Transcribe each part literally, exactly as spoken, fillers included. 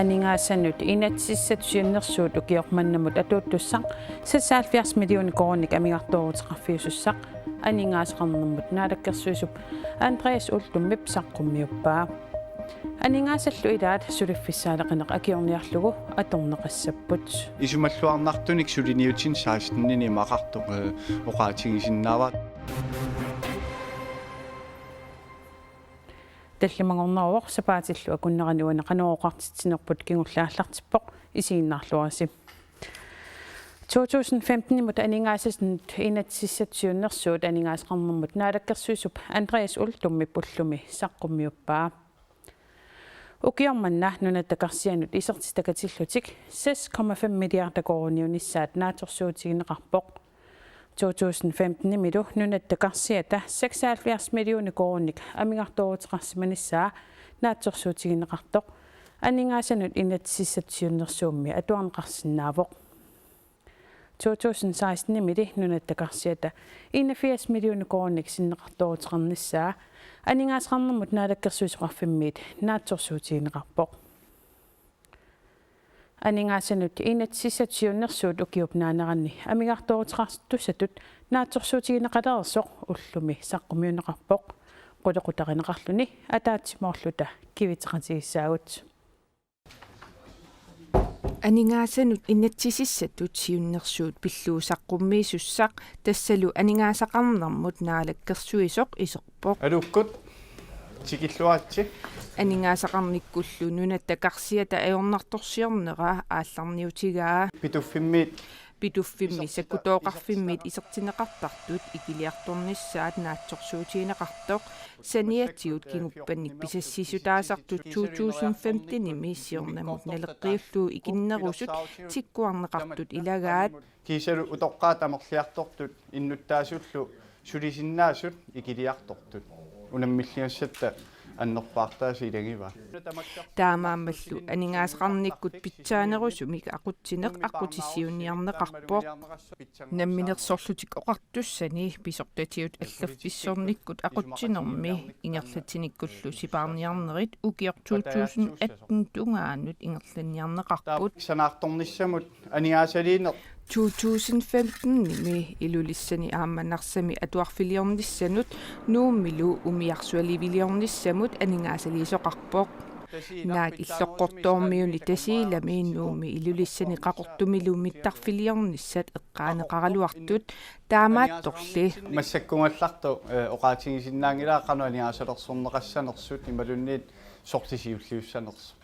Aningaasanut inatsisissatut siunnersuut ukioq mannamut atuuttussaq seksoghalvfjerds millioner koruuninik amigartooruteqarfiusussaq aningaasaqarnermut naalakkersuisup Andreas Uldumip saqqummiuppaa. Aningaasallu ilaat suliffissaaleqineq akiorniarlugu atorneqassapput. Isumalluarnartunik suliniutinik sekstenini imaqartoq, eh, oqaatigisinnaavara. Tallimagorneruvoq, sapaatillu akunnerani uani Qanoq oqartitsinerput kingulleq aallartippoq, isiginnaarluarisi. To tusind femtenimut aningaasanut inatsisissatut siunnersuut aningaasaqarnermut naalakkersuisup Andreas Uldumip ullumi saqqummiuppaa. Ukioq manna Nunatta Karsianut isertitaqatillutik seks komma fem milliarder koruuniunissaat naatsorsuutigineqarpoq. To tusind femtenimilu Nunatta Karsiata seksoghalvfjerds millioner koruuninik amigartooruteqarsimanissaa naatsorsuutigineqartoq aningaasanut inatsisissatut siunnersuummi atuarneqarsinnaavoq. To tusind sekstenimili Nunatta Karsiata enogfirs millioner koruuninik sinneqartooruteqarnissaa aningaasaqarnermut naalakkersuisoqarfimmiit naatsorsuutigineqarpoq. Aningaasanut inatsisissatut siunnersuut ukiup naanerani amigartooruteqartussatut naatsorsuutigineqalereersoq ullumi saqqummiunneqarpoq, qulequtarineqarluni ataatsimoorluta kivitseqatigissaagut. Aningaasanut inatsisissatut siunnersuut pillugu saqqummiisussaq tassalu aningaasaqarnermut naalakkersuisoq iserpoq. Aluukkut, tikilluaritsi. Aningaasaqarnikkullu Nunatta Karsiata ajornartorsiornera aallarniutigaa. Pituffimmiit. Pituffimmi sakkutooqarfimmiit isertinneqartartut ikiliartornissaat naatsorsuutigineqartoq saniatigut kinguppannik pisassiissutaasartut to tusind femtenimi siornamut naleqqiullugu ikinnerusut tikkuarneqartut ilagaat. Kiisalu utoqqaat amerliartortut innuttaasullu sulisinnaasut ikiliartortut. Unammilligassatta annerpaartaasa ilagivaa. Taamaammallu aningaasaqarnikkut pitsaanerusumik aqutsineq aqqutissiuunniarneqarpoq. Namminersorlutik Oqartussani pisortatigut allaffissornikkut aqutsinermi ingerlatsinikkullu sipaarniarnerit ukioq to tusind atten tungaanut ingerlanniarneqarput. Sanaartornissamut aningaasaliineq. To tusind femtenimi Ilulissani aamma Narsami atuarfiliornissanut Nuummilu umiarsualiviliornissamut aningaasaliisoqarpoq. Naak Illoqqortoormiuni Tasiilami Nuummi Ilulissani Qaqortumilu mittarfiliornissat eqqaaneqaraluartut taamaattorli. Massakkugallartoq, eh, oqaatigisinnaanngilara qanoq aningaasalersorneqassanersut imaluunniit sorliusiulliussanersut.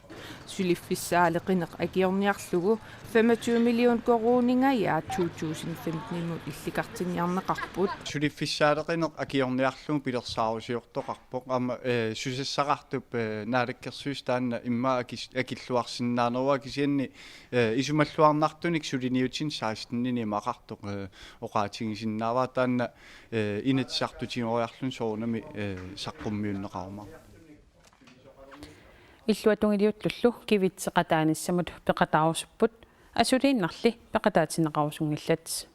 Suliffissaaleqineq akiorniarlugu femogtyve million koruuningajaat to tusind femtenimut illikartinniarneqarput. Suliffissaaleqineq akiorniarlugu pilersaarusiortoqarpoq. Aamma, eh, susassaqartup, eh, naalakkersuisut taanna immaqa akis-, akilluarsinnaaneruara kisianni, eh, isumalluarnartunik suliniutinik sekstenini imaqartoq, eh, oqaatigisinnaavara taanna, eh, Inatsisartutigooriarluni soorunami, eh, saqqummiunneqarumaarpoq. Illuatungiliuttullu kivitseqataanissamut peqataarusupput, asuliinnarli peqataatinneqarusunngillat.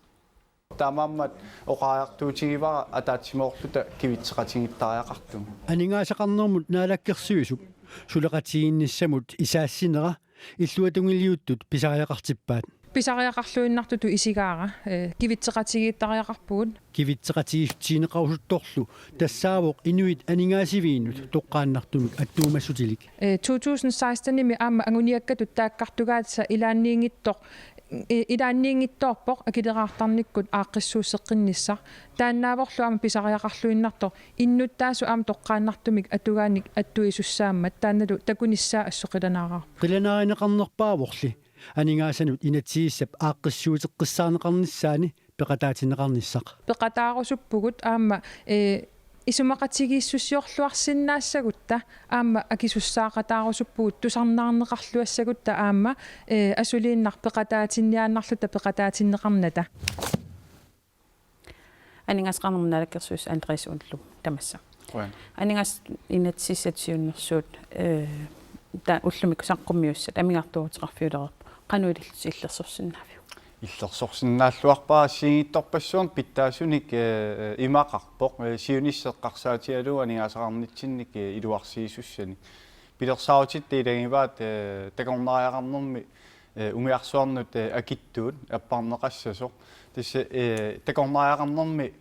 Taamaammat oqariartuutigivara ataatsimoorluta kivitseqatigiittariaqartugut. Aningaasaqarnermut naalakkersuisup suleqatigiinnissamut isaassinera illuatungiliuttut pisariaqartippaat. Pisariaqarluinnartutut isigaara, eh, kivitseqatigiittariaqarpugut. Kivitseqatigiissutigineqarusuttorlu tassaavoq inuit aningaasiviinnut toqqaannartumik attuumassutilik. Eh, to tusind sekstenimi aamma anguniakkatut taakkartugaatisa ilaanniinngitsoq, eh, ilaanniinngitsoorpoq akileraartarnikkut aaqqissuusseqqinnissaq. Taannaavorlu aamma pisariaqarluinnartoq innuttaasut aamma toqqaannartumik atugaannik attuisussaammat taannalu takunissaa assut qilanaaraarput. Qilanaarineqarnerpaavorli aningaasanut inatsisissap aaqqissuuteqqissaarneqarnissaani peqataatinneqarnissaq. Peqataarusuppugut aamma, eh, isumaqatigiissusiorluarsinnaassagutta aamma akisussaaqataarusuppugut tusarnaarneqarluassagutta aamma, eh, asuliinnaq peqataatinniaannarluta peqataatinneqarnata. Aningaasaqarnermut naalakkersuisoq Andreas Uldum, tamassa. Qujan. Aningaasat inatsisissatut siunnersuut, eh, ta-, ullumikkut saqqummiussat amigartooruteqarfiulereerput. Qanoq ilillutit illersorsinnaaviuk? Illersorsinnaalluarpara assigiinngitsorpassuarnik pitsaasunik, eh, imaqarpoq, eh, siunissaq eqqarsaatigalugu aningaasaqarnitsinnik, eh, iluarsiisussanik. Pilersaarutitta ilagivaat, eh, takornariaqarnermi, eh, umiarsuarnut, eh, akitsuut apparneqassasoq. Tassa, eh, takornariaqarnermi,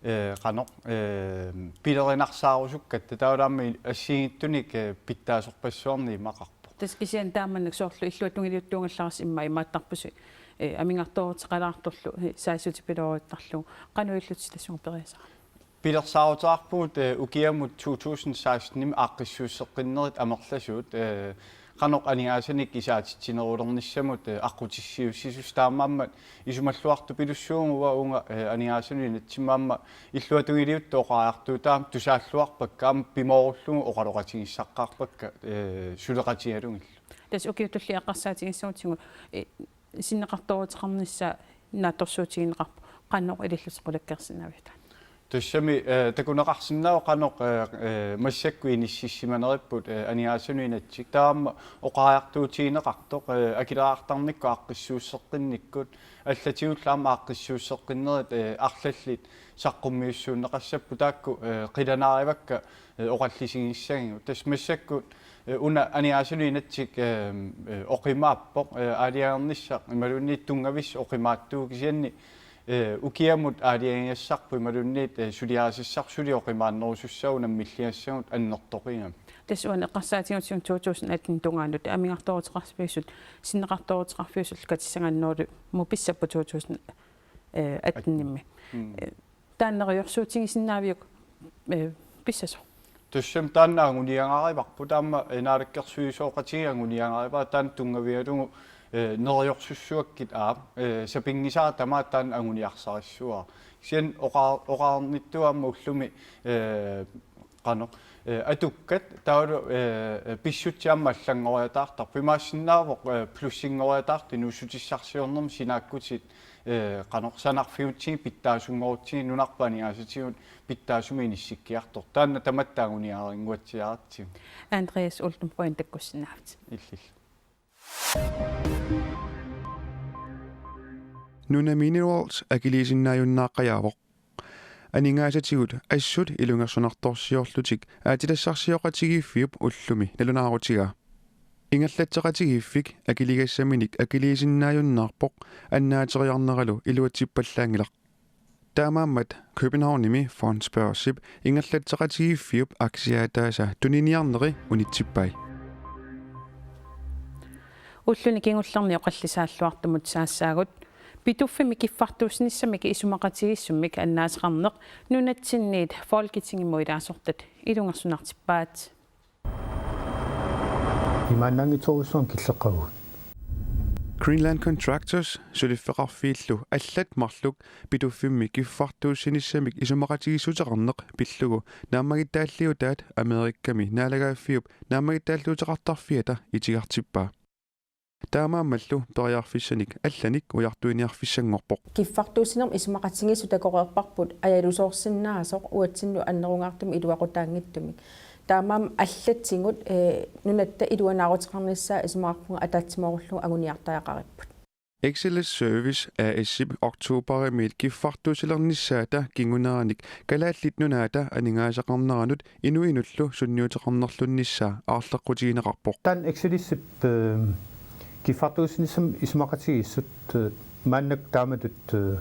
eh, qanoq, eh, pilerinarsaarusukkatta taavalu aamma assigiinngitsunik, eh, pitsaasorpassuarnik imaqarpoq. Tassa kisianni taamaanik soorlu illuatungiliuttuugallarsi immaqa imaattarpusi, eh, amigartooruteqalaartorlu, eh, saassutit pilooruttarlugu. Qanoq illutit tassunga periasara? Pilersaaruteqarpugut, eh, ukiamut to tusind seksten-imi aaqqissuusseqqinnerit amerlasuut, eh, qanoq aningaasanik isaatitsinerulernissamut, eh, aqqutissiuussisussat, taamaammat isumalluartupilussuuguuga uunga, eh, aningaasanut inatsimmi aamma illuatungiliuttut oqariartuutaat aamma tusaalluarpakka aamma pimoorullugu oqaloqatigissaqqaarpakka, eh, suleqatigalugillu. Tassa ukiut tulliit eqqarsaatigissagutsigit, eh, sinneqartooruteqarnissaa naatsorsuutigineqarpoq, qanoq ilillutit qulakkeersinnaaviuk taanna? Tassami, eh, takuneqarsinnaavoq qanoq, eh, eh, massakkut inississimaneripput, eh, aningaasanut inatsit. Taava aamma oqariartuutigineqartoq, eh, akileraartarnikkut aaqqissuusseqqinnikkut, allatigullu aamma aaqqissuusseqqinnerit, eh, arlallit saqqummiussuunneqassapput taakku, eh, qilanaarivakka, eh, oqallisigissagigut. Tassa massakkut, eh, una aningaasanut inatsit, eh, eh, oqimaappoq, eh, aalajangernissaq imaluunniit tunngavissaq oqimaatsuuvoq, kisianni, eh, ukiamut aalajangigassarput imaluunniit, eh, suliarisassarput suli oqimaannerusussaavoq unammilligassagut annertoqigami. Tassa uani eqqarsaatigigutsigu to tusind atten tungaanut amigartooruteqarfiusut, sinneqartooruteqarfiusullu katissagaannerulermut pissapput to tusind atten-imi. Mm. Eh, taanna neriorsuutigisinnaaviuk, eh, pissasoq? Tassami taanna anguniagarivarput, taama, eh, naalakkersuisooqatigiit anguniagarivara taanna tunngavigalugu, eh, neriorsussuakkit aap, eh, sapinngisara tamaat taanna anguniarsarissavara. Kisianni oqa-, oqarnittut aamma ullumi, eh, qanoq, eh, atukkat taavalu, eh, pissutsit aamma allanngoriataartarput. Imaassinnaavoq, eh, plussinngoriataartut inuussutissarsiornermi sinaakkutit, eh, qanoq sanarfigutsigit pitsaasunngorutsigit nunarput aningaasatigut pitsaasumik inissikkiartortut. Taanna tamatta anguniagarinnguatsiaratsigu. Andreas Oldenbrøn, takkussinnaavat. Illillu. Nuna Minerals akiliisinnaajunnaaqqajaavoq. Aningaasatigut assut ilungersunartorsiorlutik aatsitassarsioqatigiiffiup ullumi nalunaarutigaa. Ingerlatseqatigiiffik akiligassaminik akiliisinnaajunnaarpoq annaateriarneralu iluatsippallaanngilaq. Taamaammat Københavnimi fondsbørsip ingerlatseqatigiiffiup aktiaataasa tuniniarneri unitsippai. Ulluni kingullerni oqallisaalluartumut saassaagut Pituffimmi kiffartuussinissamik isumaqatigiissummik annaasaqarneq nunatsinniit Folketingimut ilaasortat ilungersunartippaat. Imaannaanngitsorujussuarmik killeqavugut. Greenland Contractors suliffeqarfiillu allat marluk Pituffimmi kiffartuussinissamik isumaqatigiissuteqarneq pillugu naammagittaalliutaat Amerikami naalagaaffiup naammagittaalliuteqartarfiata itigartippaa. Taamaammallu periarfissanik allanik ujartuiniarfissanngorpoq. Kiffartuussinermi isumaqatigiissut takoreerparput ajalusoorsinnaasoq uatsinnut annerungaartumik iluaqutaanngitsumik. Taamaammat allatigut, eh, nunatta iluanaaruteqarnissaa isumaqarpunga ataatsimoorullugu anguniartariaqaripput. Exelis Service A/S-ip oktoberimiit kiffartuussilernissaata kinguneranik Kalaallit Nunaata aningaasaqarneranut inuinullu sunniuteqarnerlunnissaa aarleqqutigineqarpoq. Taanna Exelisip, eh, kiffartuussinissamik isumaqatigiissut, eh, maannakkut taamatut, eh,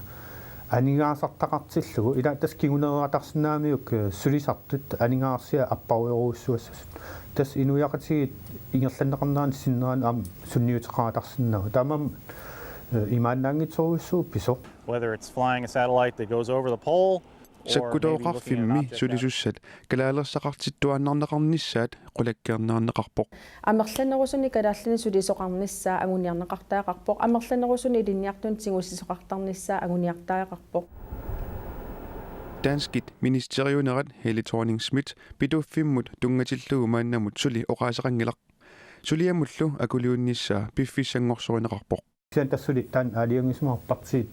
aningaasartaqartillugu, ila tassa kingunereertarsinnaammat, eh, sulisartut aningaasarsiat apparujorujussuassasut. Tassa inuiaqatigiit ingerlanneqarneranut sinneranut aamma sunniuteqartarsinnaavoq. Taamaammat, eh, imaannaanngitsorujussuuvoq pisoq. Whether it's flying a satellite that goes over the pole or maybe looking at an Sakkutooqarfimmi object out. Sulisussat kalaalersaqartittuaannarneqarnissaat qulakkeerneqarpoq. Amerlanerusunik kalaallinik sulisoqarnissaa anguniarneqartariaqarpoq. Amerlanerusunik ilinniartunut tigusisoqartarnissaa anguniartariaqarpoq. Danskit ministeriunerat Helle Thorning-Schmidt Pituffimmut tunngatillugu maannamut suli oqaaseqanngilaq. Suliamullu akuliunnissaa piffissanngorsorinneqarpoq. Kisianni tassa suli taanna aalajangiusimavarput partiit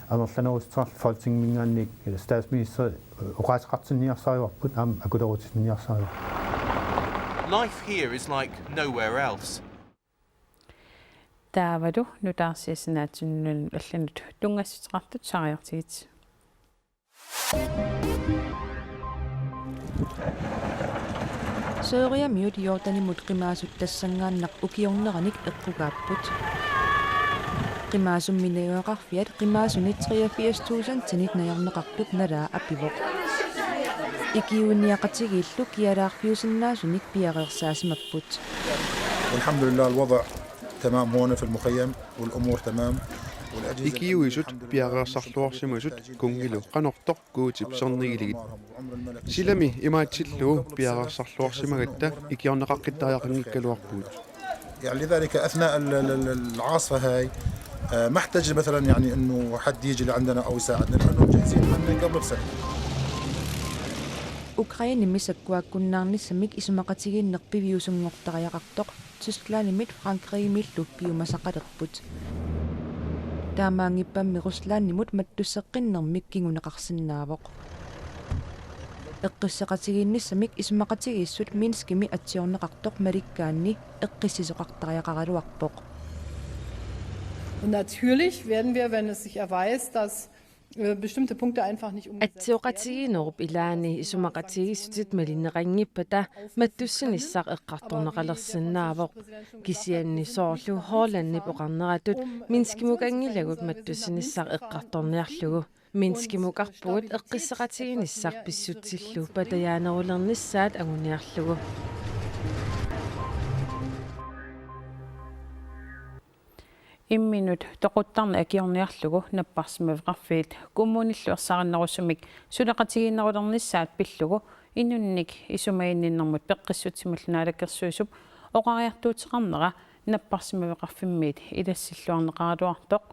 amerlanerusuteqarlutik Folketingiminngaanniit, eh, statsministeri, eh, oqaaseqartinniarsarivarput aamma akulerutsinniarsarivarput. Life here is like nowhere else. Taavalu nutaarsiassat naatsumik nunanut allanut tunngassuteqartut saariartigit. Syriamiut Jordanimut qimaasut tassanngaannaq ukiorneranik eqqugaapput. Qimaasummi najugaqarfiat qimaasunit treogfirs tusindinit najorneqartut nalaa apivoq. Ikiuiniaqatigiillu kialaarfiusinnaasunik piareersaasimapput. والحمد لله الوضع تمام هون في المخيم والأمور تمام. والأجهزة الأمنية Ikiuisut الحمد لله piareersarluarsimasut kungilu qanortoq Guutip sernigiligit. Silami imaatsillugu piareersarluarsimagatta ikiorneqaqqittariaqanngikkaluarpugut. يعني لذلك أثناء ال- ال- ال- العاصفة هاي، آه، ما احتج مثلا يعني إنه حد يجي لعندنا أو يساعدنا لأنه مجهزين من قبل بسنة. Ukrainemi sakkuakkunnaarnissamik isumaqatigiinneq piviusunngortariaqartoq Tysklandimit Frankrigimillu piumasaqalerput. Taamaanngippammi Ruslandimut mattusseqqinnermik kinguneqarsinnaavoq. Eqqisseqatigiinnissamik isumaqatigiissut Minskimi atsiorneqartoq malikkaanni eqqissisoqartariaqaraluarpoq. Und natürlich werden wir, wenn es sich erweist, dass äh, bestimmte Punkte einfach nicht umgesetzt werden, Atsioqatigiinnerup ilaani isumaqatigiissutit malinneqanngippata mattussinissaq eqqartorneqalersinnaavoq. Kisianni soorlu Hollandip oqarneratut Minskimukanngilagut mattussinissaq eqqartorniarlugu. Minskimukarpugut eqqisseqatigiinnissaq pissutsillu patajaanerulernissaat anguniarlugu. Imminut toquttarneq akiorniarlugu napparsimmaveqarfiit kommunillu ersarinnerusumik suleqatigiinnerulernissaat pillugu inunnik isumaginninnermut peqqissutsimullu Naalakkersuisup oqariartuuteqarnera napparsimmaveqarfimmiit ilassilluarneqaraluartoq,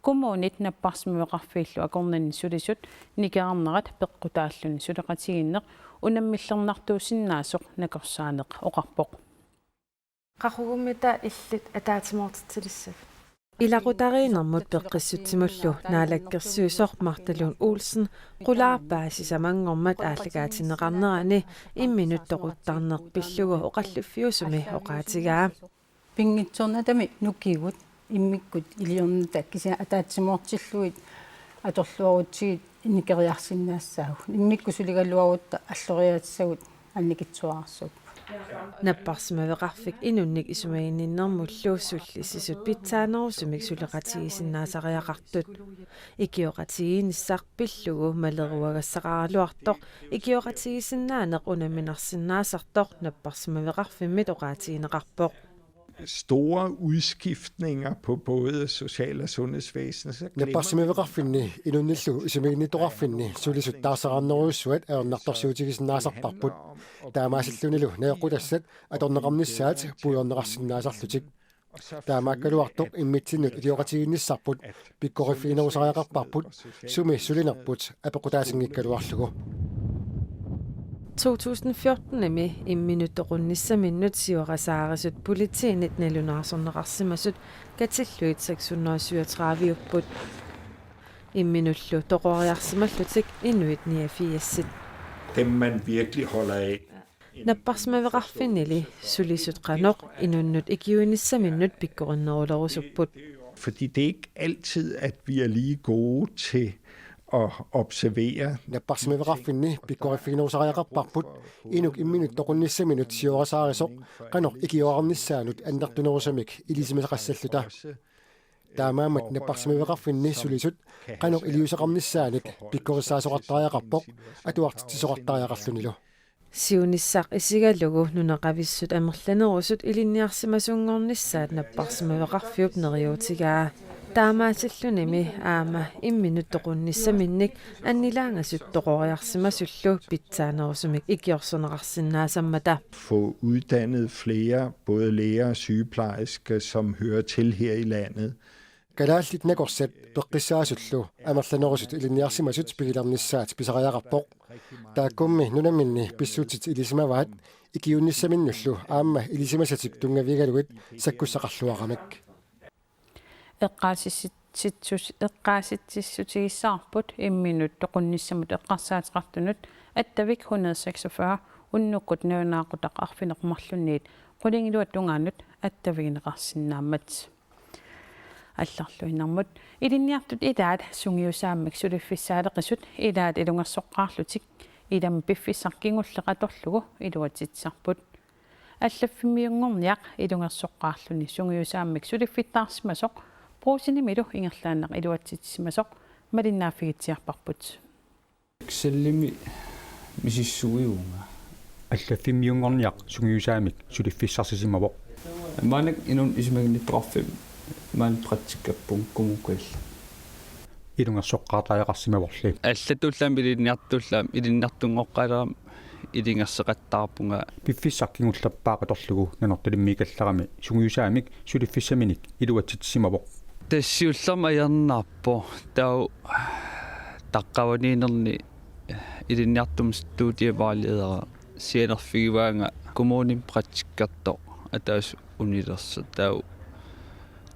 kommunit napparsimmaveqarfiillu akornanni sulisut nikerarnerat peqqutaalluni suleqatigiinneq unammillernartuusinnaasoq nakorsaaneq oqarpoq. Qaqugummita illit ataatsimoortitsilissavit? Ilaqutariinnermut peqqissutsimullu Naalakkersuisoq Martha Lund Olsen qulaarpaa sisamanngormat aallakaatinneqarnerani imminut toquttarneq pillugu oqalliffiusumi oqaatigaa. Pinngitsoornatami nukigut immikkut iliornata kisianni ataatsimoortillugit atorluarutsigit nikeriarsinnaassaagut. Immikkut suligaluarutta alloriaatissagut annikitsuararsuupput. Napparsimmaveqarfik inunnik isumaginninnermullu sullissisut pitsaanerusumik suleqatigisinnaasariaqartut. Ikioqatigiinnissaq pillugu maleruagassaqaraluartoq ikioqatigisinnaaneq unamminarsinnaasartoq napparsimmaveqarfimmit oqaatigineqarpoq. Store udskiftninger på både social- og sundhedsvæsenet, så glemmer man Napparsimmaveqarfinni inunnillu isumaginnittoqarfinni sulisut taarseraarnerujussuat ajornartorsiutigisinnaasarparput. Taamaasillunilu najoqqutassat atorneqarnissaat puigorneqarsinnaasarlutik. Taamaakkaluartoq immitsinnut ikioqatigiinnissarput pikkoriffiginerusariaqarparput sumi sulinerput apeqqutaatinngikkaluarlugu. To tusind fjortenimi imminut toqunnissaminnut siorasaarisut politiinit nalunaarsorneqarsimasut katillugit seks hundrede syvogtredive-upput. Imminullu toqoriarsimallutik inuit niogfirsit. Dem, man virkelig holder af. Napparsimmaveqarfinnili sulisut qanoq inunnut ikiuinissaminnut pikkorinnerulerusupput. Fordi det er ikke altid, at vi er lige gode til at observere. Napparsimmaveqarfinni pikkoriffiginerusariaqarparput inuk imminut toqunnissaminnut siorasaarisoq qanoq ikioraarnissaanut annertunerusumik ilisimasaqassalluta. Taamaammat napparsimmaveqarfinni sulisut qanoq iliuuseqarnissaannik pikkorissaasoqartariaqarpoq atuartitsisoqartariaqarlunilu. Siunissaq isigalugu nunaqavissut amerlanerusut ilinniarsimasunngornissaat napparsimmaveqarfiup neriuutigaa. Taamaasillunimi aamma imminut toqunnissaminnik annilaangasut toqoriarsimasullu pitsaanerusumik ikiorserneqarsinnaasammata. Få uddannet flere, både læger og sygeplejersker, som hører til her i landet. Kalaallit nakorsat peqqissaasullu amerlanerusut ilinniarsimasut pigilernissaat pisariaqarpoq. Taakkummi nunamminni pissutsit ilisimavaat ikiuinnissaminnullu aamma ilisimasatik tunngavigalugit sakkussaqarluaramik. Eqqaasitsitsus-, eqqaasitsissutigissavarput imminut toqunnissamut eqqarsaateqartunut Attavik hundrede seksogfyrre unnukkut nalunaaqutaq arfineq-marlunniit qulingiluat tungaanut attavigineqarsinnaammat. Allarluinnarmut ilinniartut ilaat sungiusaammik suliffissaaleqisut ilaat ilungersoqqaarlutik ilami piffissaq kingulleq atorlugu iluatsitsisarput. Allaffimmiunngorniaq ilungersoqqaarluni sungiusaammik suliffittaarsimasoq Brugsenimilu ingerlaannaq iluatsitsisimasoq malinnaaffigisiarparput. Excelimi misissuivunga. Allaffimmiunngorniaq sungiusaamik suliffissarsisimavoq. Maannakkut inunnut isumaginnittoqarfimmi maani praktikkerpunga Kommune Kujalleq. Ilungersoqqaartariaqarsimavorli. Allatut aamma ilinniartut aamma ilinniartunngoqqaalerama ilungersoqattaarpunga. Piffissaq kingullerpaaq atorlugu Nanortalimmiikkallarami sungiusaamik suliffissaminik iluatsitsisimavoq. Tassa siullermik ajornarpoq taava taqqavaniinnerni ilinniartumik studievejleder sianerfigivaanga kommunimi praktikkertoq ataaseq unilersoq taava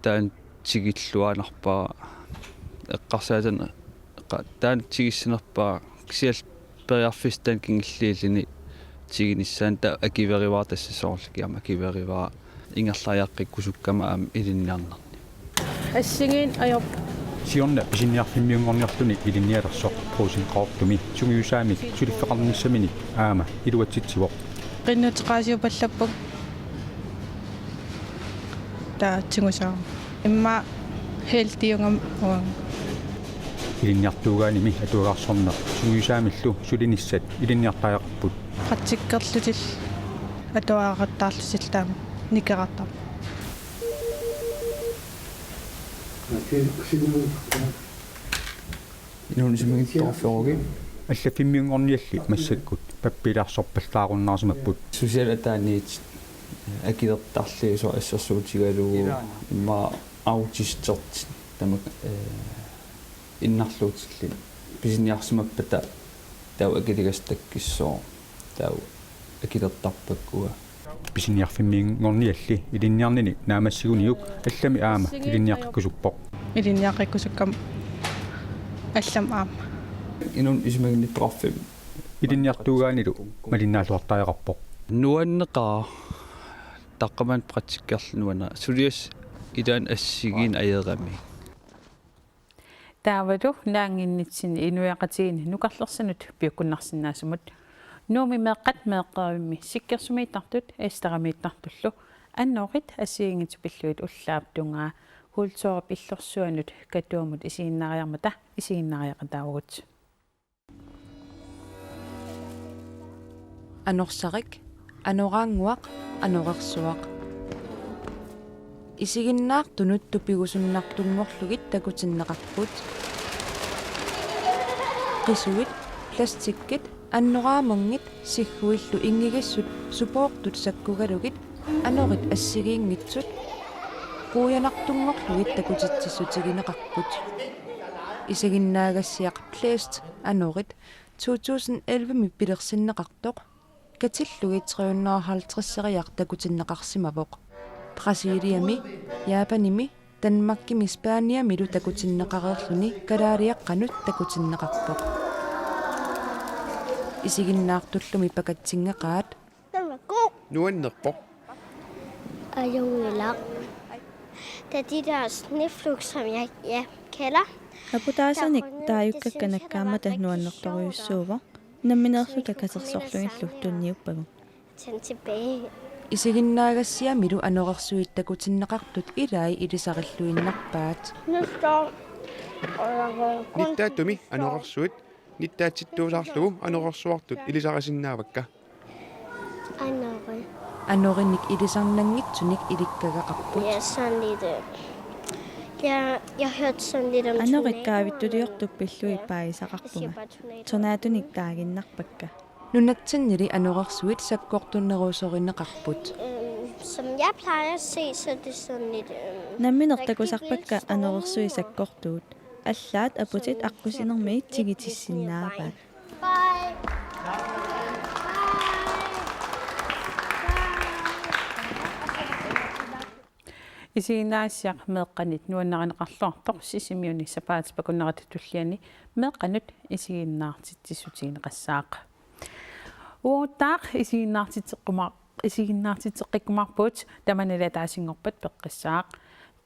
taanna tikilluaannarpara eqqarsaatini qa-, taanna tigissanerpara kisianni periarfissaq taanna kingulliulluni tigunissaanut taava akuerivara tassa soorlu kiama akuerivara ingerlariaqqikkusukkama aamma ilinniarnerni. Assigiinngitsoq ajorpoq. Siorna pisiniarfimmiunngorniarluni ilinnialersoq Brugsen Qaqortumi sungiusaamik suliffeqarnissaminik aamma iluatsitsivoq. Qinnuteqaasiupallappunga. Taava tigusaarama. Immaqa healthyungama uanga. Ilinniartuugaanimi atuagarsorneq sungiusaamillu sulinissat ilinniartariaqarput. Praktikkerlutillu atuagaqattaarlutillu taama nikerartarpoq. Inunnut isumaginnittoqarfiurukkit. Allaffimmiunngornialli massakkut pappiilaarsorpallaarunnaarsimapput. Susiat ataaniit akilertarlugit soorlu assersuutigalugu immaqa autistertik tamakku, eh, innarluutillit pisiniarsimappata taava akiligassaq takkissooq taava akilertarpakkua. Pisiniarfimmiunngornialli ilinniarnini naammassiguniuk allami aamma ilinniaqqikkusuppoq. Ilinniaqqikkusukkama allami aamma. Inunnut isumaginnittoqarfimmi. Ilinniartuugaanilu malinnaalluartariaqarpoq. Nuanneqaaq taqqamani praktikkerluni nuanneqaaq suliassaq ilaanni assigiinngitsoq ajorami. Taavalu naannginnitsinni inuiaqatigiinni nukarlersanut piukkunnarsinnaasumut. Nuummi meeqqat meeqqerivimmi Sikkersumiittartut Esteramiittartullu Anorit assigiinngitsut pillugit ullaap tungaa Kulturip illorsuanut Katuamut isiginnaariarmata isiginnaariaqataavugut. Anorsarik, anoraannguaq, anorersuaq. Isiginnaartunut tupigusunnartunngorlugit takutinneqarput. Qisuit, plastikkit, annoraamunngit sigguillu inngigissut supoortut sakkugalugit anorit assigiinngitsut quianartunngorlugit takutitsissutigineqarput. Isiginnaagassiaq Plast anorit to tusind elleve-mi pilersinneqartoq katillugit tre hundrede og halvtreds-eriartoq takutinneqarsimavoq. Brasiliami, Japanimi, Danmarkimi Spaniamilu takutinneqareerluni kalaaliaqqanut takutinneqarpoq. Isiginnaartullumi pakatsinngeqaat. Den var god. Nuannerpoq. Og Junge Lam. Da de der sneflug, som jeg, jeg kender, aputaasanik taajukkakka nakkaammata nuannertorujussuuvoq, nammineerluta katersorlugillu tunniuppagu. Tænd tilbage. Isiginnaagassiamilu anorersuit takutinneqartut ilai ilisarilluinnarpaat. Næste år, og jeg har kun Nittaattumi anorersuit nittaatsittuusaarlugu anorersuartut ilisarisinnaavakka. Anori. Anorinik ilisarnanngitsunik ilikkagaqarput. Ja, sådan lidt, øh, jeg, jeg hørte sådan lidt om Anorit tornadoer, kaavittuliortut pillugit paagisaqarpunga. Jeg siger bare tornado. Tornadonik taaginnarpakka. Nunatsinnili anorersuit sakkortunerusorineqarput. Øhm, som jeg plejer at se, så er det sådan lidt, øhm, nammineq takusarpakka anorersuit sakkortuut. Allaat aputit aqqusinermi tigitissinnaavaat. Bye. Isiginnaagassiaq meeqqanit nuannarineqarluartoq Sisimiuni sapaatip akunnerata tulliani meeqqanut isiginnaartitsissutigineqassaaq. Uaguttaaq isiginnaartitseqquma-, isiginnaartitseqqikkumaarpugut, tamanili ataasinngorpat peqqissaaq.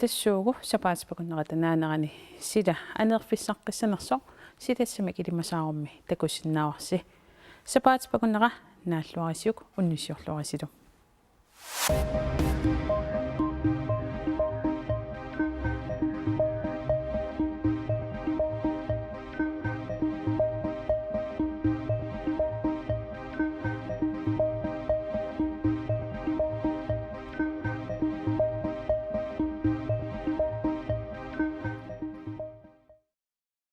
Tassuugu sapaatip akunnerata naanerani sila aneerfissaqqissanersoq silassamik ilimasaarummi takusinnaavarsi. Sapaatip akunnera naalluarisiuk, unnussiorluarisilu.